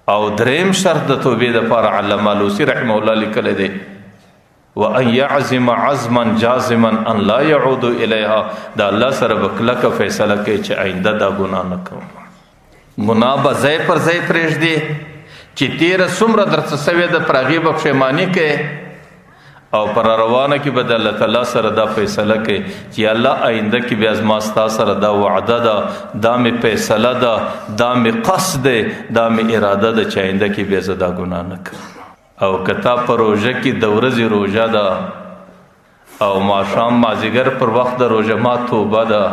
او دریم شرط د توبې د پاره علامه لوسی رحمه الله لیکلی دی، وان يعزم عزما جازما ان لا يعود اليها. د الله سره به کلکه فیصله کوي چې آینده دا ګناه نه کوم. ګناه به ځای پر ځای پرېږدي چې تېره څومره درڅه سوې ده، پر هغې به پښېماني کوي، او پر روانه کې به د الله تعالی سره دا فیصله کوي چې الله آینده کې بیا زما ستا سره دا وعده ده، دا مې فیصله ده، دا مې قصد دی، دا مې اراده ده چې آینده کې بیا زه دا ګناه نه کوم. او که تا په روژه کې د ورځې روژه ده او ماښام مازیګر پر وخت د روژه ما توبه ده،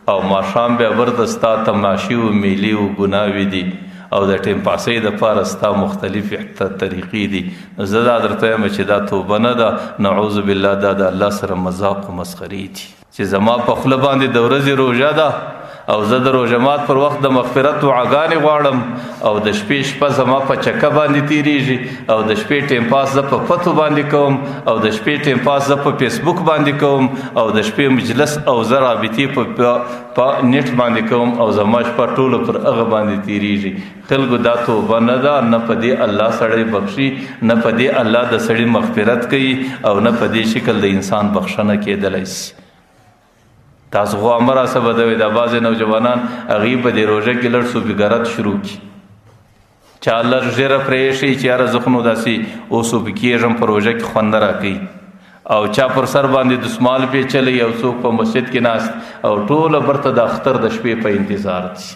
او ماښام بیا ورته ستا تماشې او میلې او ګناوې دي، او د ټیم پاسۍ دپاره ستا مختلفې طریقې دي، نو زه دا درته وایم چې دا توبه نه ده، نعوذ بالله، دا د الله سره مذاق او مسخرې دي. چې زما په خوله باندې د ورځې روژه ده او زه د روژه مات پر وخت د مغفرت دعاګانې غواړم، او د شپې شپه زما په چکه باندې تیریږي، او د شپې ټیم پاس زه په پتو باندې کوم، او د شپې ټیم پاس زه په فیسبوک باندې کوم، او د شپې مجلس او زه رابطې په نت باندې کوم، او زما شپه ټوله پر هغه باندې تیریږي. خلکو دا توبه نه ده، نه په دې الله سړی بخښي، نه په دې الله د سړي مغفرت کوي، او نه په دې شکل د انسان بخښنه کېدلی شي. تاسو خو امر راسه بدوي، دا بعضې نوجوانان هغوی په دې روژه کې لږ صوفیګرت شروع کړي، چا لږ ږیره پرېښی چې یاره زه خو نو داسې اوس صوفي کېږم، په روژه کې خوند نه راکوي، او چا پر سر باندې دسمال پیچلی، او څوک په مسجد کې ناست، او ټوله برته د اختر د شپې په انتظار دي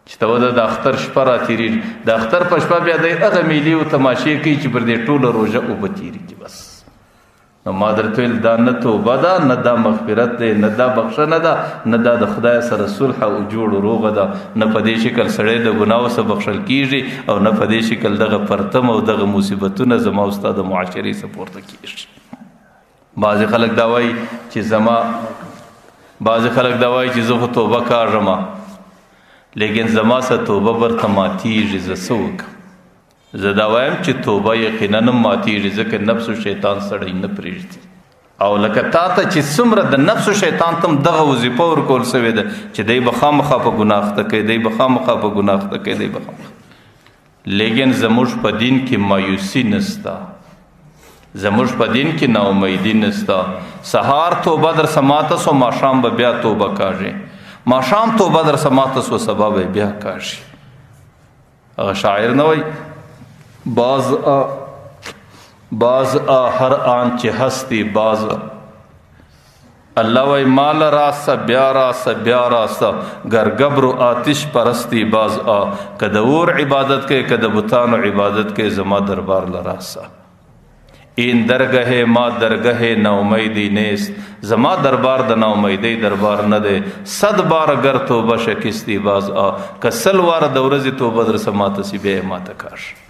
چې ته وده د اختر شپه را تېرېږي. د اختر په شپه بیا دی هغه میلې او تماشې کوي چې پر دې ټوله روژه اوبه تېرېږي. بس نو ما درته ویل دا نه توبه ده، نه دا مغفرت دی، نه دا بخښنه ده، نه دا د خدای سره صلح او جوړ روغه ده، نه په دې شکل سړی د ګناو څخه بخښل کېږي، او نه په دې شکل دغه پرتم او دغه مصیبتونه زما او ستا د معاشرې څخه پورته کېږي. بعضې خلک دا وایي چې زما، بعضې خلک دا وایي چې زه خو توبه کاږم، لیکن زما څخه توبه برته ماتېږي، زه څه وکړم؟ زه دا وایم چې توبه یقینا هم ماتېږي، ځکه نفس او شیطان سړی نه پرېږدي. او لکه تا ته چې څومره د نفس او شیطان ته هم دغه وظیفه ورکول سوې ده چې دی به خامخا په ګناه اخته کوي، دی به خامخا په ګناه اخته کوي، دی به خامخا. لیکن زموږ په دین کې مایوسي نسته، زموږ په دین کې ناامیدي نسته. سهار توبه در سماته سو، ماښام به بیا توبه کاږي، ماښام توبه در سماته سو، سبا به بیا کاږي. هغه شاعر نه وایي باز آ، باز آ هر آن چې هستی باز آ. الله وای مال راسه بیا راسه بیا راسه، ګرګبر آتش پرستی باز آ. که د اور عبادت کوي، که د بتانو عبادت کوي، زما دربار له راسه. این درگه ما درگه ناامیدی نیست، زما دربار د ناامیدی دربار نه دی. صد بار ګر توبه شکستی باز آ، که سل واره د ورځې توبه در سه ماته سي، بیا یې ماته کاږه.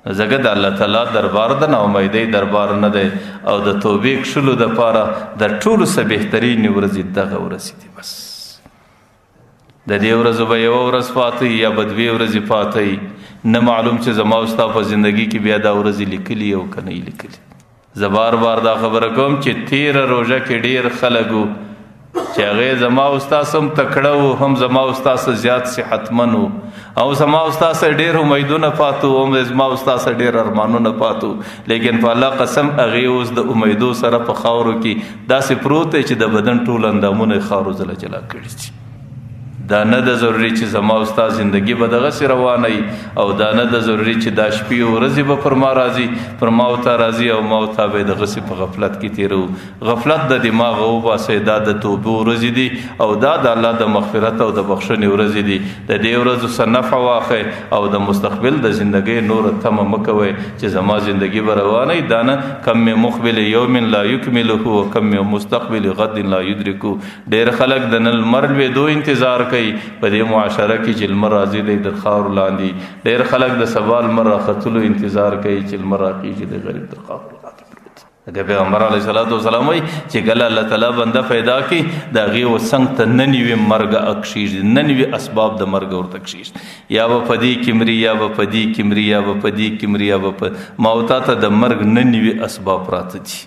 ځکه د الله تعالی دربار د ناامیدۍ دربار نه دی، او د توبې کښلو دپاره د ټولو څه بهترینې ورځې دغه ورځې دي. بس د دې ورځو به یوه ورځ پاتې یا به دوې ورځې پاتې، نه معلوم چې زما او ستا په زندګي کې بیا دا ورځې لیکلي او که نه یې لیکلي. زه بار بار دا خبره کوم چې تېره روژه کې ډېر خلک وو چې هغې زما او ستا څخه هم تکړه وو، هم زما او ستا څخه زیات صحتمند وو، او زما او ستا څخه ډېر امیدونه پاتې وو، هم زما او ستا څخه ډېر ارمانونه پاتې وو. لیکن په الله قسم هغې اوس د امیدو سره په خاورو کې داسې پروت دی چې د بدن ټول اندامونه یې خاورو ځله جلا کړي دي. دا نه ده ضروري چې زما او ستا زندګي به دغسې روانه وي، او دا نه ده ضروري چې دا شپې او ورځې به پر ما راځي، پر ما او تا راځي، او ما او تا به یې دغسې په غفلت کې تېروو. غفلت د دماغه وباسئ، دا د توبې ورځې دي، او دا د الله د مغفرت او د بخښنې ورځې دي. د دې ورځو څخه نفع واخلئ او د مستقبل د زندګۍ نوره تمه مه کوئ چې زما زندګي به روانه وي. دا نه کم من مقبل یوم لا یکمله و کم من مستقبل غد لا یدرکه. ډېر خلک د نن لمر لوېدو انتظار کوي په دې معاشره کې چې لمر راځي دی تر خاورو لاندې. ډېر خلک د سبا لمر راختلو انتظار کوي چې لمر راخېږي دی غریب تر خاورو لاندې پروت دی. لکه پیغمبر علیه الصلاة والسلام وایي چې کله الله تعالی بنده پیدا کړي د هغې و څنګ ته نه نیوي مرګ اکښېږي، نه نیوي اسباب د مرګ ورته کښېږي، یا به په دې کې مري، یا به په دې کې مري، یا به په دې کې مري، یا به په ما او تا ته د مرګ نه نیوي اسباب پراته دي.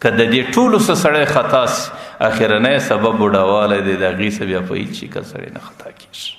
که د دې ټولو څه سړی خطا سي، اخرنی سبب بوډاوالی دی، د هغې څه بیا په هېڅ شکل سړی نه خطا کېږي.